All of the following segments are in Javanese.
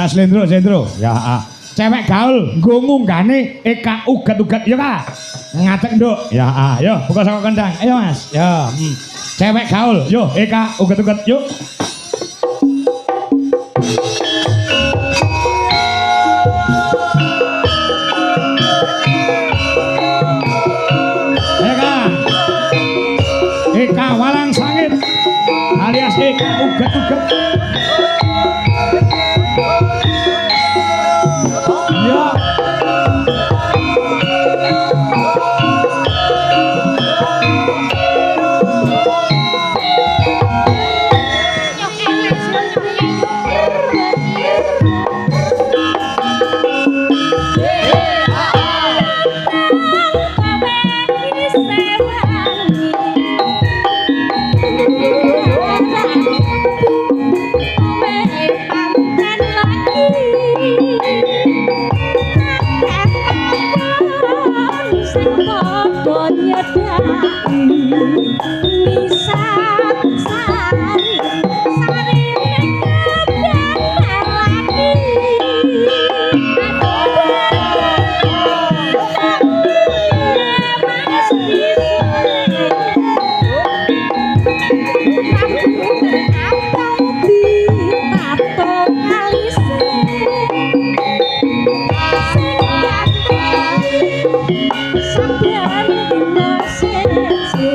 Slendro, Slendro. Ya, ah. Cewek gaul nggo ngunggane Eka uget-uget ya, Kak. Ngadeg, Nduk. Ya, ah, yo buka saka kendang. Ayo, Mas. Ya, Cewek gaul, yo Eka uget-uget yuk. Eka. Eka Walang Sangit alias Eka uget-uget. Ya. Saben dina siji.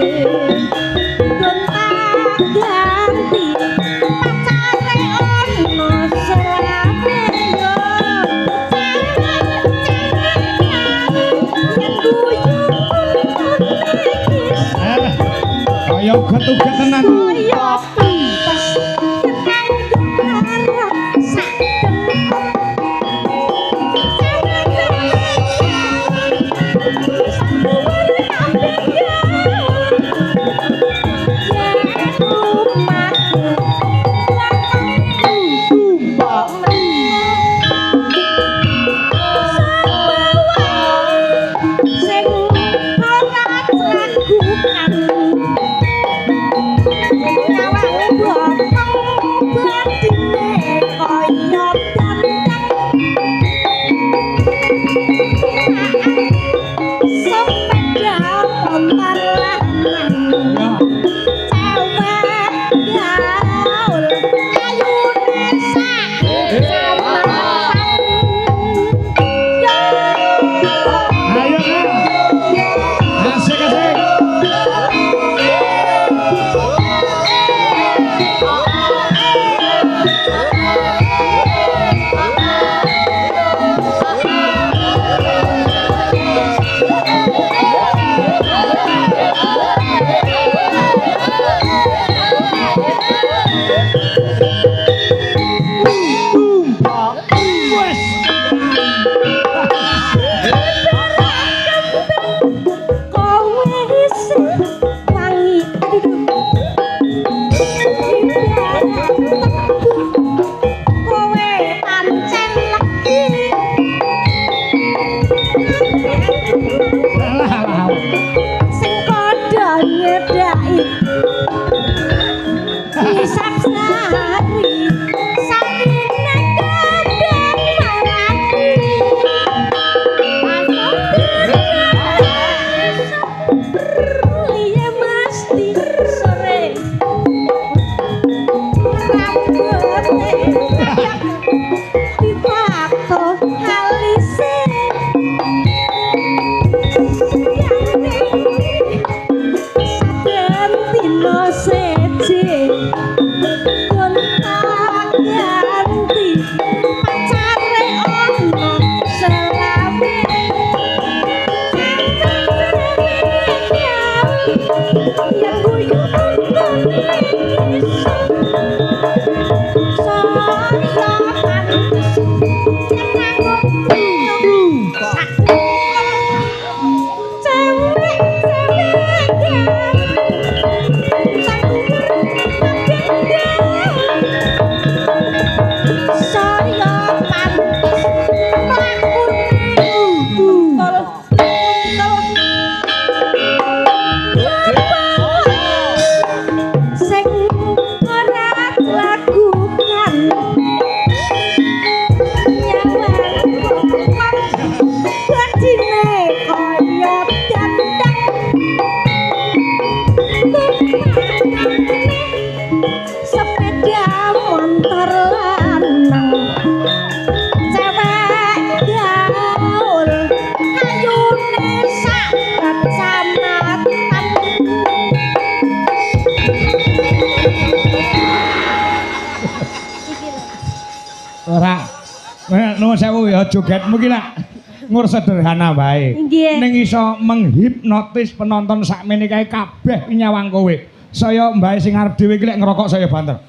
Nuwun sewu ya, jogetmu ki lak ngur sederhana wae. Nggih. Ning iso menghipnotis penonton sakmene kae kabeh nyawang kowe. Saya mbae sing arep dhewe iki lek ngerokok saya banter.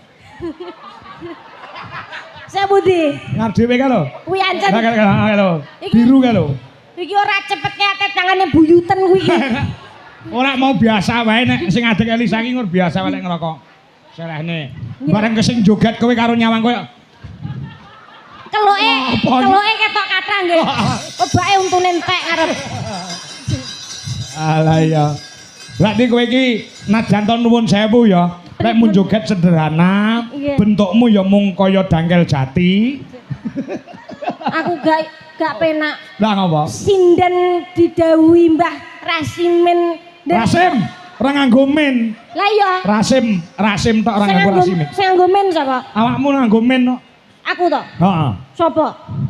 Saya budi. Ngarep dhewe kae lho. Kuwi ancen. Lah kae lho. Iki- Biru kae lho. Iki ora cepet kate tangane buyuten kuwi iki. Ora mau biasa wae nek sing adek Elisa iki ngur biasa wae nek ngerokok. Selehne. Bareng kesing joget kowe karo nyawang kowe. Keluke, Apa iki? Keluke ketok kathah nggih. Obake untune entek ngarep. Alah iya. Berarti kowe iki najan to nuwun sewu ya. Nek mun joget sederhana, bentukmu ya mung kaya dangkel jati. Aku gak penak. Lah ngopo? Sinden didhawuhi Mbah Rasimin. Rasim, ora nganggo men. Lah iya. Rasim, Rasim tok ora Sing nganggo nganggo Rasimin. Sing nganggo men sapa? Awakmu nganggo men kok. Aku to. Heeh. Sapa?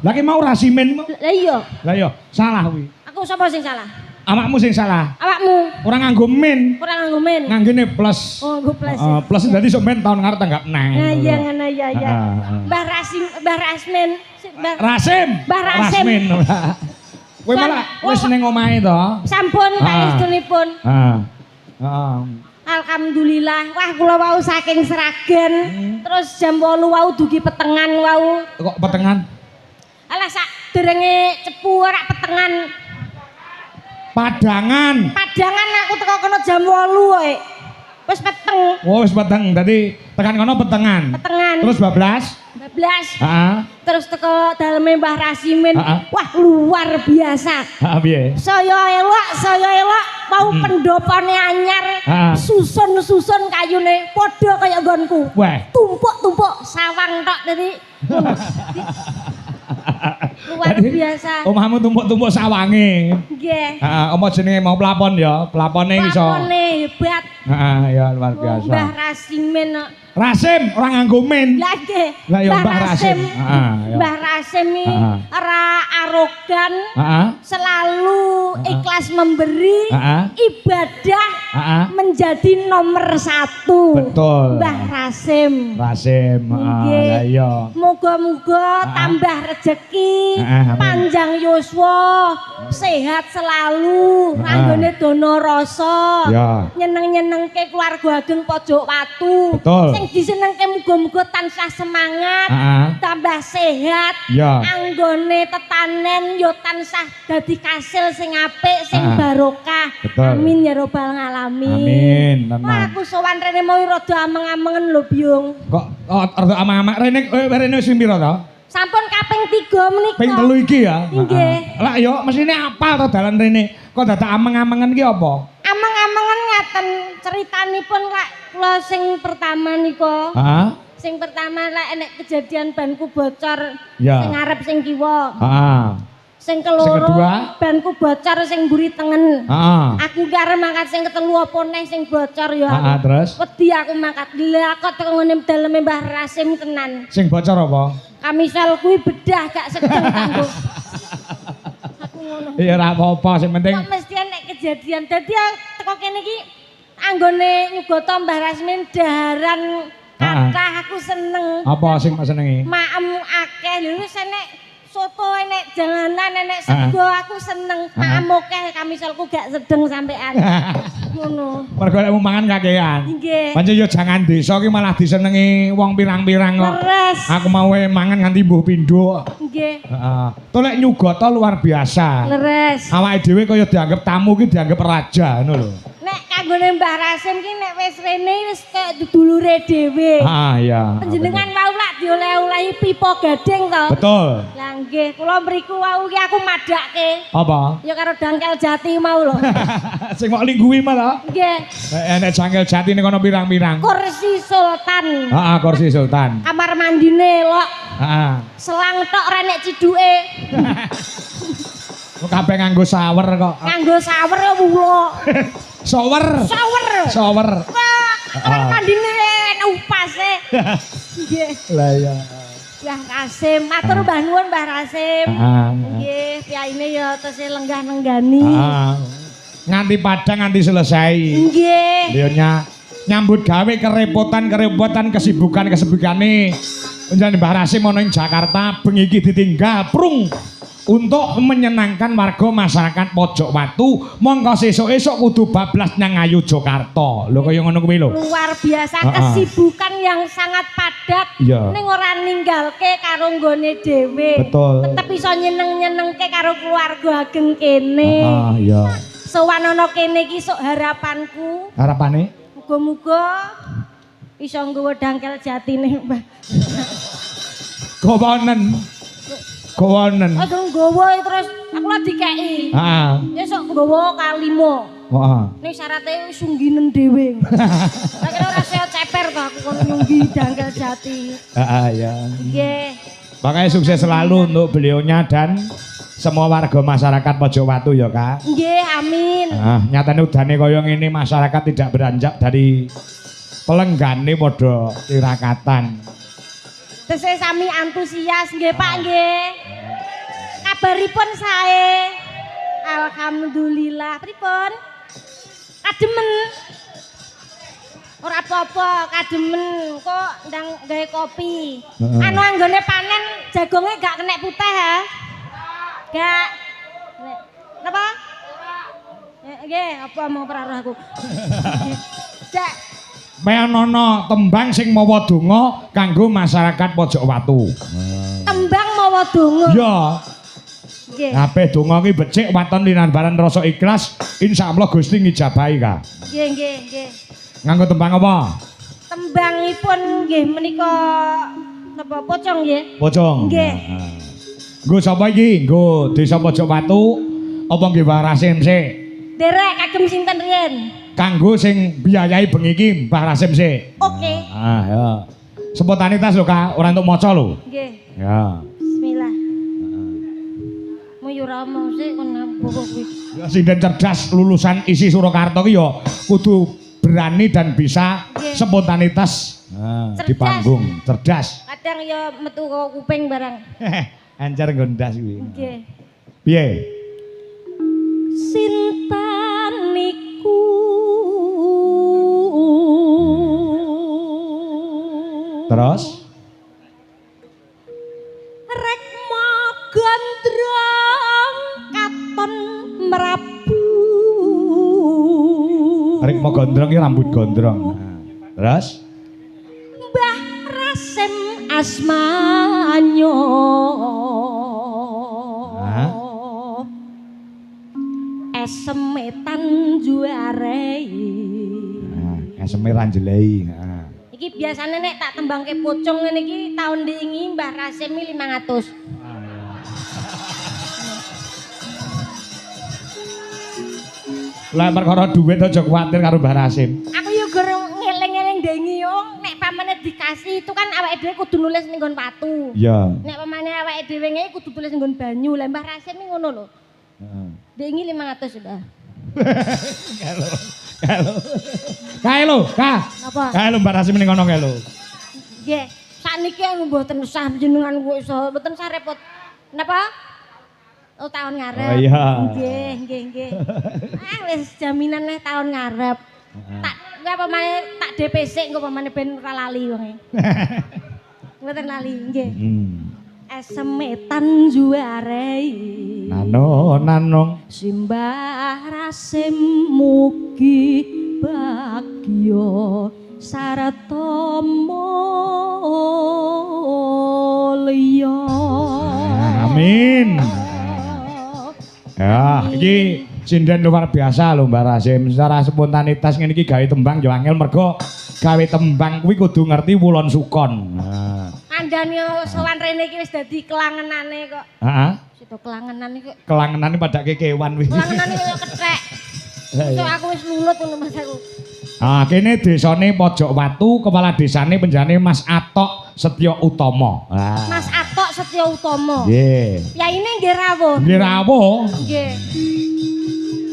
Lah ki mau Rasimin. Lah iya. Lah iya, salah kuwi. Aku sapa sing salah? Awakmu sing salah. Awakmu Ora nganggo men, ora nganggo men. Nganggene plus. Oh, nganggo plus. Heeh, plus dadi sok men tahun ngarep tanggap neh. Nah iya ngono iya iya. Heeh. Mbah Rasim, Mbah Rasmin, Mbah Rasim. Mbah Rasim. Rasmin. Kowe malah wis ning omahe to? Sampun pangestunipun. Heeh. Heeh. Alhamdulillah. Wah kula wau saking Sragen, terus jam 8 wau dugi petengan wau. Kok petengan? Alah sak derenge Cepu ora petengan. Padangan. Padangan aku teko kono jam 8 wae. Wis peteng. Oh, wis peteng. Dadi tekan kono petengan. Petengan. Terus bablas? Bablas. Heeh. Terus teko daleme Mbah Rasimin. Heeh. Wah, luar biasa. Heeh, piye? Saya elok mau pendopone anyar, susun-susun kayune padha kaya nggonku. Wah. Tumpuk-tumpuk sawang tok dadi ngono. Luar Dadi, biasa. Omahmu tumpuk-tumpuk sawange. Nggih. Heeh, apa jenenge mau plafon ya? Plafone iso. Plafone hebat. Heeh, ya luar biasa. Mbah Rasimin kok. Rasim ora nganggo men. Lah nggih. Lah ya Mbah Rasim. Heeh, ya. Mbah Rasim iki ora arogan, selalu ikhlas memberi, ibadah menjadi nomor satu. Betul. Mbah Rasim. Rasim, heeh. Nggih. Lah iya. Moga-moga tambah rezeki, Amin. Panjang yuswa, sehat selalu, anggone dono rasa. Ya. Nyeneng-nyenengke keluarga ageng Pojok Watu. Betul. Sing disenengke muga-muga tansah semangat, tambah sehat. Ya. Anggone tetanen yo tansah dadi kasil sing apik, sing barokah. Betul. Amin ya robbal ngalamin. Amin, tenan. Wah, aku sowan rene mau rada ameng-amengen lho, Biung. Kok oh, rada amang-amang rene rene wis ping pira to? Sampun kaping 3 menika. Ping 3 iki ya. Nggih. Heeh. Lah yo mesine apal to dalan rene. Kok dadak ameng-amengen ki apa? Ameng-amengen ngaten ceritanipun lak kula sing pertama nika. Heeh. Sing pertama lak enek kejadian banku bocor sing ngarep sing kiwa. Heeh. Sing keloro Sing kedua? Banku bocor sing mburi tengen. Heeh. Aku ki arep mangkat sing ketelu apa neh sing bocor ya. Heeh, terus Wedi aku mangkat. Lah kok teko ngene daleme Mbah Rasim tenan. Sing bocor apa? Kamisal kuwi bedah gak sedeng kanggo. Aku ngono. Iya ora apa-apa, sing penting Kok mesti enek kejadian. Dadi teko kene iki anggone nyugata Mbah Rasmin daharan kathah aku seneng. Apa sing mbok senengi? Maem akeh lho wis enek soto, enek janganan, enek sego, aku seneng. Maem akeh kamisalku gak sedeng sampean. Ngono. Mergo lek mangan kakean. Nggih. Pancen yo jangan desa ki malah disenengi wong pirang-pirang kok. Leres. Aku mau mangan nganti mbuh pindho. Nggih. Heeh. To lek nyugata luar biasa. Leres. Awake dhewe kaya dianggap tamu ki dianggap raja ngono lho. Nek kanggone Mbah Rasim ki nek wis rene wis kaya dulure dhewe. Ah iya. Panjenengan wau lak dioleh-olehi pipa gading to. Betul. Lah nggih, kula mriku wau ki aku madhakke. Apa? Ya karo dangkel jati mau lho. Sing mok lingguhi malah. Nggih. Nek jangkel jati ning kono pirang-pirang. Kursi Sultan. Heeh, kursi Sultan. Kamar mandine elok. Heeh. Selang tok ora nek ciduke. Kok kabeh nganggo shower kok. Nganggo shower wulo. Shower. Shower. Shower. Wah, kamar mandine enak upase. Nggih. Lah iya. Mbah Rasim, matur mbah nuwun Mbah Rasim. Heeh. Nggih, piyaine ya tesih lenggah nenggani. Heeh. Nganti padang nganti selesai. Nggih. Dia nyambut gawe kerepotan-kerepotan kesibukan-kesibukane. Panjenengan Mbah Rasim ana ing Jakarta bengi iki ditinggal prung untuk menyenangkan warga masyarakat Pojok Watu, mongko sesuk-esuk kudu bablas nang Ngayogyakarta. Lho kaya ngono kuwi lho. Luar biasa kesibukan yang sangat padat. Ning ora ninggalke karo nggone dhewe. Tetep iso nyeneng-nyenengke karo keluarga ageng kene. Heeh, iya. Sowan ana kene iki sok harapanku. Harapane? Muga-muga iso nggawa dangkel jatine, Mbah. Gowonen. Gowonen. Aja nggawa terus aku lah dikeki. Heeh. Ya sok nggawa kalimo. Heeh. Ning syarate sungginen dhewe. Tak kira ora sehat ceper to aku kon nyunggi dangkel jati. Heeh, ya. Nggih. Makanya sukses selalu untuk beliaunya dan semua warga masyarakat Pojok Watu ya, Kak. Nggih, amin. Ah, nyatane udane kaya ngene masyarakat tidak beranjak dari pelenggane padha tirakatan. Tesih sami antusias nggih, Pak nggih. Kabaripun sae. Alhamdulillah. Pripun? Kademen. Ora apa-apa, kademen kok ndang gawe kopi. Anu anggone panen jagongnya gak kena putih ha? Gak. Nek napa? Nggih, apa mau perarah aku. Cek. Meonono tembang sing mawa donga kanggo masyarakat Pojok Watu. Tembang mawa donga. Ya. Nggih. Kabeh donga ki becik waton linambaran rasa ikhlas, insyaallah Gusti ngijabahi, Kak. Nggih, nggih, nggih. Nganggo tembang apa? Tembangipun nggih menika napa pocong nggih? Pocong. Nggih. Nggo sapa iki? Nggo Desa Pojok Watu apa nggih Mbah Rasim sik? Derek kagem sinten riyen? Kanggo sing biayai bengi iki Mbah Rasim sik. Oke. Ah, ya. Spontanitas lho, Kak, ora entuk maca lho. Nggih. Ya. Bismillah. Mu yo ora omong sik kon ngapo kuwi. Ya sinden cerdas lulusan ISI Surakarta ki ya kudu berani dan bisa spontanitas di Cerdas. panggung, cerdas. Kadang ya metu kok kuping barang. Ancar nggondas kuwi. Nggih. Piye? Sinten niku? Terus? Rekma gondrong katon merabu. Rekma gondrong ki rambut gondrong. Nah. Terus? Mbah Rasim asmanyo. Hah? Eseme tanjuarei. Nah, eseme ranjelei. Nah. Iki biasane nek tak tembangke pocong ngene iki taun diingi Mbah Rasim iki 500. Lah perkara duit aja kuwatir karo Mbah Rasim. Aku yo gur ngeling-eling dengi yo nek pamane dikasih itu kan awake dhewe kudu nulis ning nggon watu. Iya. Nek pamane awake dhewe ngene kudu tulis ning nggon banyu. Lah Mbah Rasim iki ngono lho. Heeh. Dengi 500 Mbah. Kae lho, Kak. Napa? Kae lho Mbah Rasim ning kono kae lho. Nggih, sakniki mboten usah jenengan kok iso, mboten usah repot. Napa? Oh, tahun ngarep. Oh, iya. Nggih, nggih, nggih. Ah wis jaminan neh tahun ngarep. Tak kuwi apa maneh tak DP sik engko pamane ben ora lali wonge. Mboten lali, nggih. Eseme tanjuarei. Nano nanong Simbah Rasim mugi bagya sarta mulya. Amin. Ya, iki sinden luar biasa lho Mbah Rasim. Secara spontanitas ngene iki gawe tembang yo angel mergo gawe tembang kuwi kudu ngerti wulon sukon. Nah. Kandhane sowan rene iki wis dadi kelangenane kok. Heeh. Situ kelangenan iki. Kelangenane padake kewan kuwi. Kelangenane kaya kethek. Sok aku wis lulut ngono Mas aku. Ah, kene desane Pojok Watu, kepala desane penjane Mas Atok Setyo Utomo. Ah. Mas Atok Setyo Utomo. Nggih. Yaine nggih rawuh. Nggih rawuh. Nggih.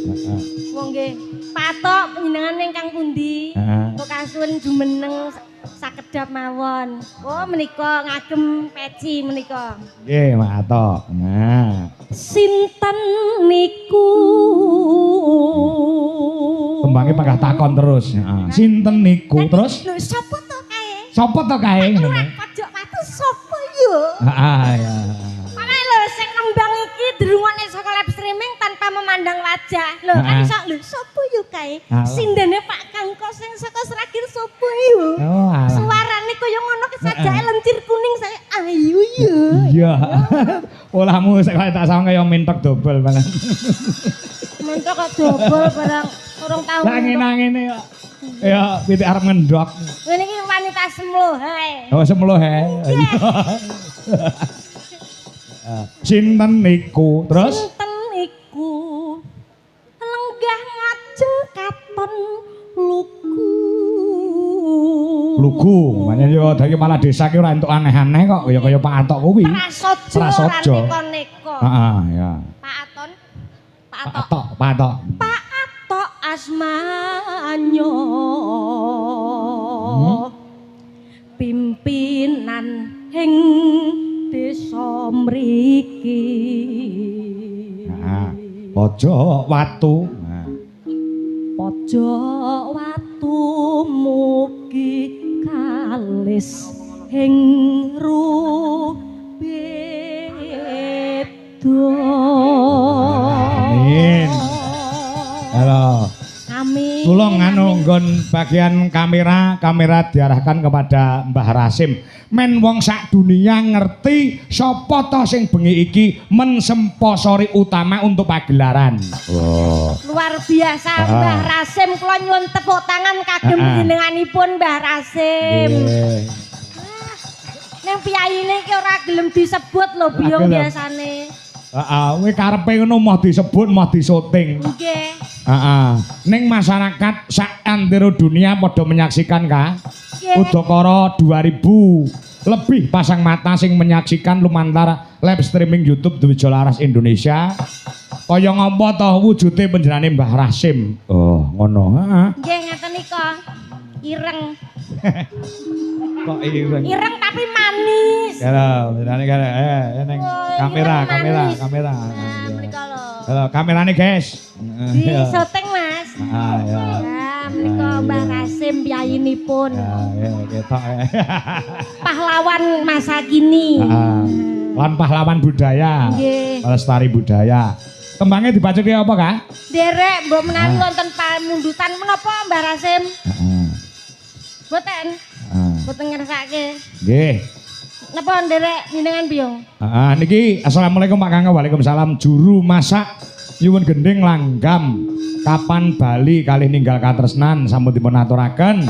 Heeh. Wong nggih. Pak Atok panjenengan ingkang pundi? Heeh. Kok kasuwun jumeneng sakedap mawon. Oh menika ngagem peci menika. Nggih, Mas Atok. Nah. Sinten niku? Tembange panggah takon terus. Heeh. Sinten niku terus? Lho sapa to kae? Sapa to kae? Lurah Pojok Watu Sapa yo? Heeh, ya. Makanya lho sing nembang iki dirungokne saka live streaming tanpa memandang wajah. Lho kan iso lho sapa yo kae? Sindene Pak Kangko sing saka Sragen sapa yo? Oh, alah. Suarane kaya ngono kesajake lencir kuning saya ayu yo. Iya. Olahmu sik kaya tak sawang kaya mentok dobel malah. Mentok kok dobel barang urung tau. Lah ngene-ngene kok. Ya pitik arep ngendok. Ngene iki wanita semloh hae. Oh semloh he. Iya. Sinten niku? Terus Sinten iku lenggah ngajeng katon lugu. Lugu, makanya yo dadi kepala desa ki ora entuk aneh-aneh kok, ya kaya Pak Atok kuwi. Prasaja ora Prasaja. Neko-neko. Heeh, ya. Pak Aton. Pak Pak Atok. Atok, Pak Atok. Pak Atok asmanyo. Pimpinan ing desa mriki. Heeh. Pojok watu. Nah. Pojok watu mugi kalis ing rubeda. Amin. Halo. Amin. Tulung nganu nggon bagian kamera, kamera diarahkan kepada Mbah Rasim. Men wong sak dunia ngerti sapa to sing bengi iki mensponsori utama untuk pagelaran. Oh. Luar biasa Mbah Rasim, kula nyuwun tepuk tangan kagem jenenganipun Mbah Rasim. Nggih. Ning piyayine iki ora gelem disebut lho biyong biasane. Heeh, kuwi karepe ngono moh disebut, moh disoting. Nggih. Heeh. Ning masyarakat sak antero dunia padha menyaksikan ka. Nggih. Udakara 2000 lebih pasang mata sing menyaksikan lumantar live streaming YouTube Dwijo Laras Indonesia. Kaya ngopo to wujude panjenengane Mbah Rasim? Oh, ngono. Heeh. Nggih ngaten nika. Ireng. Kok ireng? Ireng tapi manis. Ya lho, panjenengane kan ning Oh, kamera, ireng kamera, manis. Kamera. Nah, mriko lho. Halo, kamerane, guys. Di syuting, Mas. Ah, ya. Ya, menika Mbah Rasim piyayinipun. Ya, ya, ketok. Pahlawan masa kini. Heeh. Lan pahlawan budaya. Nggih. Pelestari budaya. Tembangnya dibacoke apa, Kak? Derek mbok menawi wonten pamundutan menapa Mbah Rasim? Heeh. Boten, Heeh. boten ngersake. Nggih. Napa nderek jenengan biyong? Heeh, niki assalamualaikum Pak Kangko. Waalaikumsalam. Juru masak nyuwun gending langgam. Kapan bali kalih ninggal katresnan sampun dipun aturaken.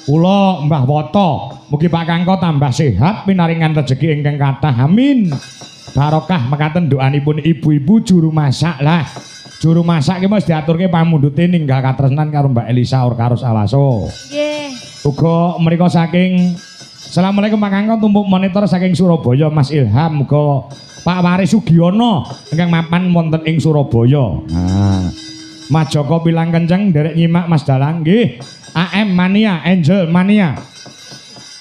Kula Mbah Woto, mugi Pak Kangko tambah sehat pinaringan rejeki ingkang kathah. Amin. Barokah mekaten doanipun ibu-ibu juru masak lah. Juru masak ki mesti diaturke pamundhute ninggal katresnan karo Mbak Elisa Orkarus Alaso. Nggih. Uga menika saking Assalamualaikum Pak Kangko, tumpuk monitor saking Surabaya Mas Ilham, uga Pak Waris Sugiono ingkang mapan wonten ing Surabaya. Nah, Mas Joko bilang kenceng nderek nyimak Mas Dalang nggih. AM Mania, Angel Mania.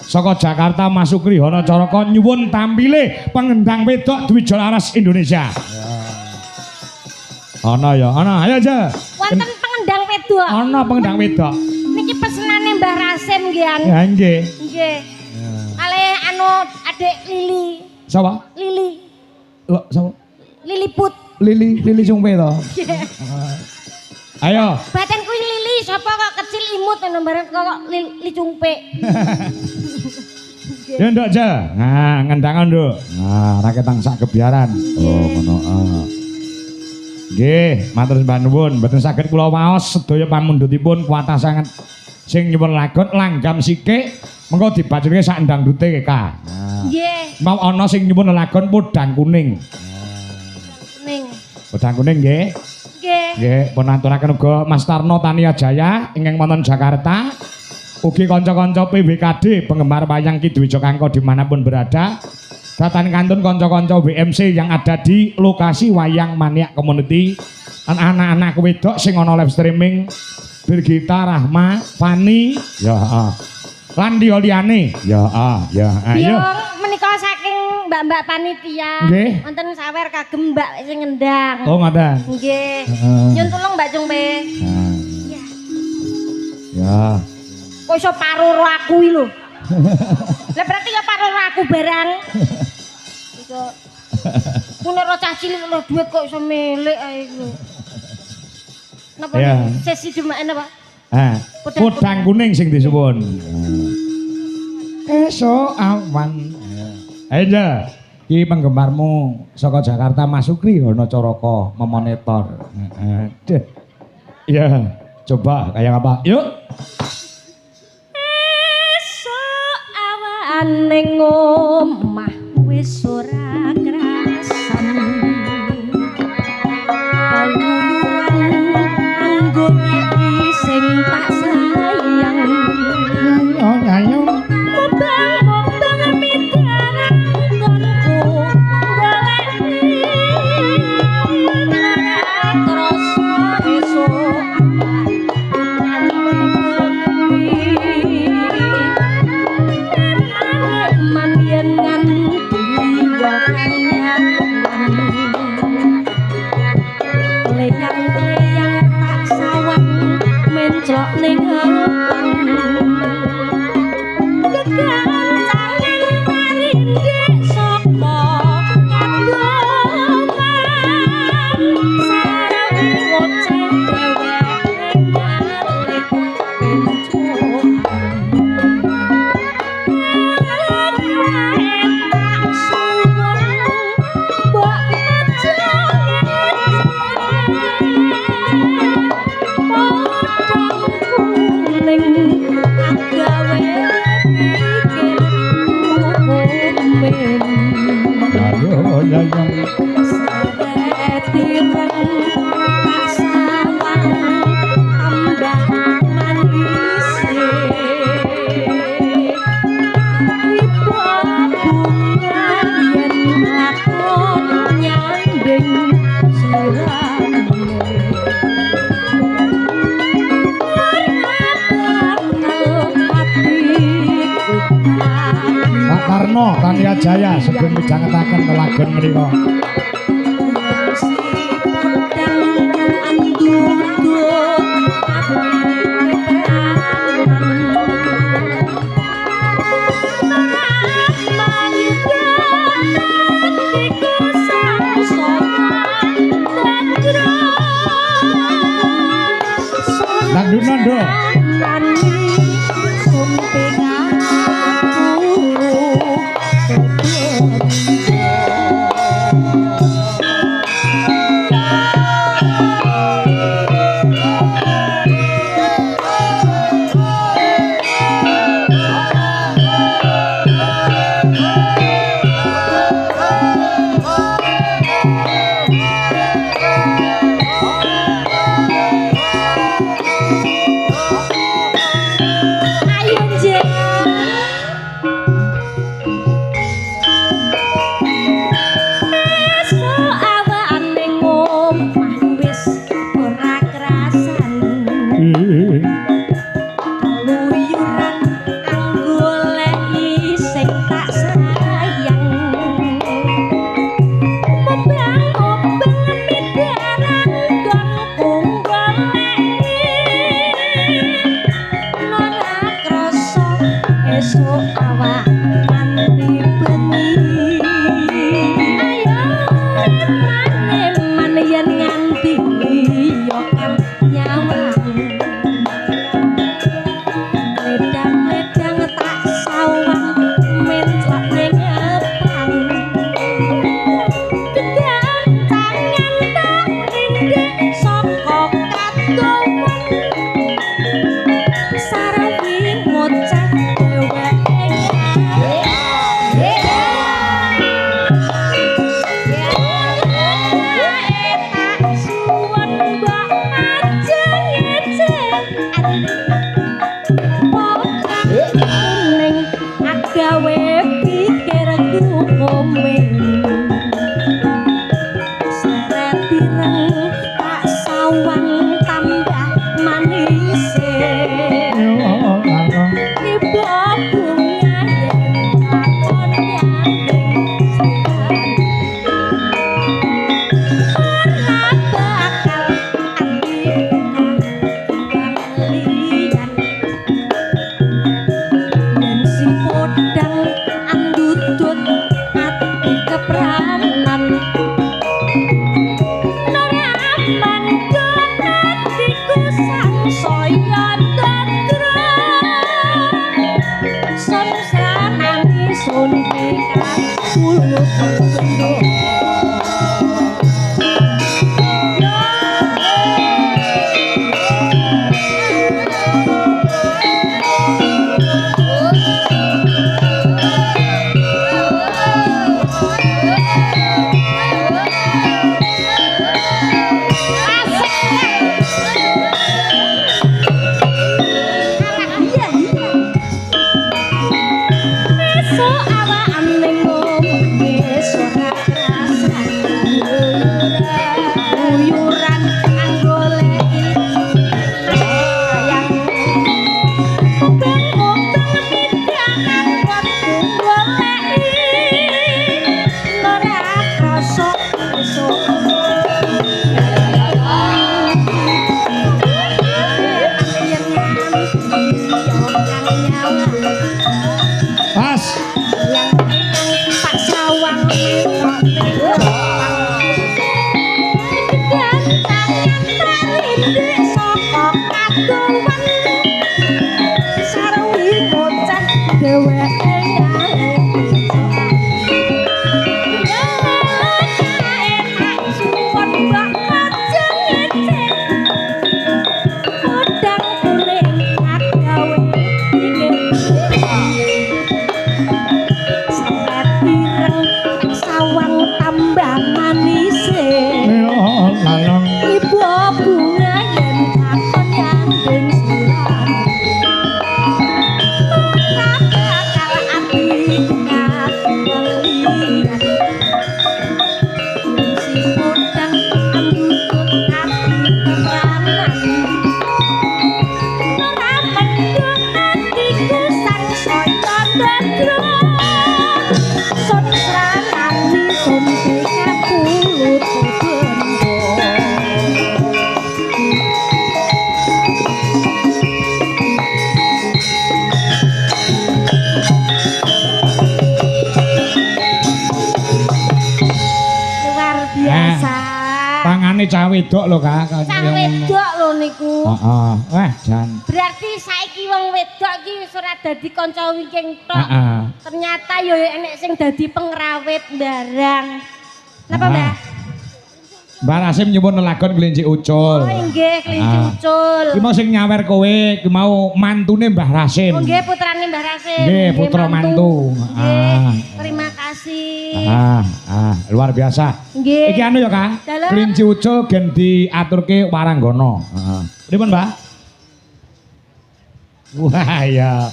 Saka Jakarta Mas Sukri Hono Caraka nyuwun tampile pengendang wedok Dwijo Laras Indonesia. Ana ya, ana, ayo aja. Wonten pengendang wedok. Ana pengendang wedok. Niki pesenane Mbah Rasim nggih. Ya nggih. Nggih. Kalih anu adik Lili. Sapa? Lili. Lho, sapa? Liliput. Lili, Lili Sumpe to. Ayo. Baten kuwi Lili sapa kok kecil imut ngono bareng kok Lili Cungpe. Ya nduk aja. Nah, ngendangan nduk. Nah, raketang sak kebiaran. Oh, ngono. Ah. Nggih, matur sembah nuwun. Mboten saged kula waos sedaya pamundhutipun kuatah sanget sing nyuwun lagon langgam sikik mengko dibacake sak ndangdute Kak. Nah. Nggih. Mau ana sing nyuwun lagon podang kuning. Kuning. Podang kuning nggih. Nggih. Nggih, pun aturaken uga Mas Tarno Tania Jaya ingkang wonten Jakarta. Ugi kanca-kanca PWKD penggemar wayang Ki Dwijo Kangko dimanapun berada. Datan kantun kanca-kanca WMC yang ada di lokasi Wayang Maniak Community. Anak-anak wedok sing ana live streaming Birgita, Rahma, Fani, ya ah. Lan liya-liyane. Ya ah, ya ayo. Biyong menika saking mbak-mbak panitia. Nggih. Wonten sawer kagem mbak sing ngendang. Oh, ngoten. Nggih. Heeh. Nyun tulung Mbak Cungpe. Nah, Iya. ya. Kok iso paroro aku iki lho. Lah berarti ya paro aku barang. Iso. Ku nek ro cah cilik lho duit kok iso milik ae iku. Napa sesi jumaan apa? Ah, Podang podang kuning sing disuwun. Esuk awan. Ayo Njel. Iki penggemarmu saka Jakarta, Mas Sukri Hono Coroko memonitor. Heeh. Deh. Iya, coba kayak apa? Yuk. Esuk awan ning omah wis ora krasan. Keluyuran anggo sing tak sayang. Ayo, ayo. Mubang-mubang midaran nggonku goleki ora krasa esuk awan nganti man yen nganti yo kanyawan leyang-leyang tak sawang menclok ning awan kekancangan marindik saka kadoman sareng ngoceh dheweke malih pencukan tak suwun mbok aja podang kuning agawe pikir kumen. Ayo, ayo. Seret ireng tak sawang tambah manise wiba bunga yen lakon nyanding sliramu ora bakal atiku. Pak Karno Tania Jaya sugeng midhangetaken lelagon menika. Si podang andudut ati keperangan mangga atiku sangsaya tentrem. Dangdut Nduk. Sumping aku. Tambah manise Lanang. Ibu bunga yen takon nyanding siran. Ora bakal ati katon liyan. Si podang andutut ati pepranan. Ora mendung atiku sang saya ndadra. Sun sranani sun kapulut bendo. Luar biasa. Pangane cah wedok lho, Kak. Cah wedok lho niku. Heeh. Wah, jan. Berarti saiki wong wedok iki wis ora dadi kanca wingking tok. Heeh. Ternyata yo enek sing dadi pengrawit barang. Napa, Mbah? Mbah Rasim nyuwun lelagon Kelinci Ucul. Oh nggih, Kelinci Ucul. Ki mau sing nyawer kowe, ki mau mantune Mbah Rasim. Oh nggih, putrane Mbah Rasim. Nggih, putra mantu. Nggih, terima kasih. Ah, luar biasa. Nggih. Iki anu ya, Kak. Dalem. Kelinci Ucul gen diaturke Waranggono. Heeh. Pripun, Mbah? Wah, ya.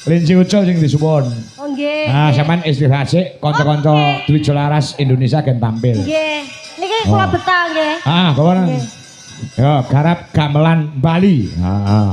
Kelinci Ucul sing disuwun. Oh nggih. Nah, sampean istirahat sik, kanca-kanca Dwijo Laras Indonesia gen tampil. Nggih. Niki kula Oh. betal nggih. Ah, kawan. Nggih. Yo, garap gamelan Bali. Heeh.